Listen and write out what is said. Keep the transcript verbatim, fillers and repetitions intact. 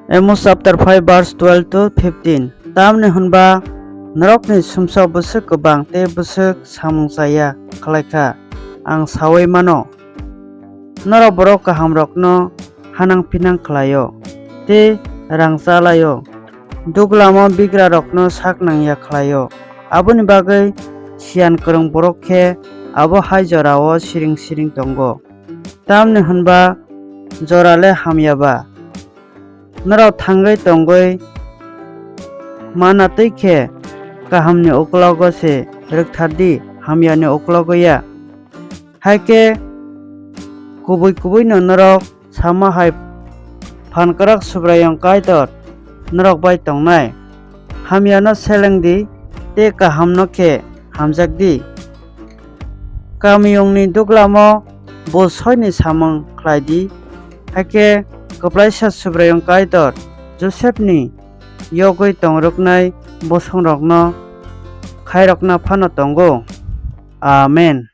Amos chapter five verse twelve to fifteen. Tamni hwnba norokni sumsok bwswk kwbang tei bwswk samung chaya khlai kha, ang saui mano. Norok borok kahamrokno hanang phinang khlaio tei rang chalaio, duglamo bigrarokno sak nangya khlaio. Aboni bagwi siyan kwrwng borok khe abo hai jorao siring siring tongo. Tamni hwnba jora le hamya ba? Norok thangwi tongwi mana twi khe kahamni uklogo se rwkthar di, hamyani uklogo ya. Hai khe kubui kubuino norok sama hai phankrak Subraiyung Kaitor norok bai tongnai. Hamyano seleng di tei kahamno khe hamjak di. Kamiyungni duglamo bul soini samung khlai di, hakhe kwplaisa Subraiyung Kaitor Josepni yogwi tongrwknai bosongrokno khairokna phano tongo. Amen.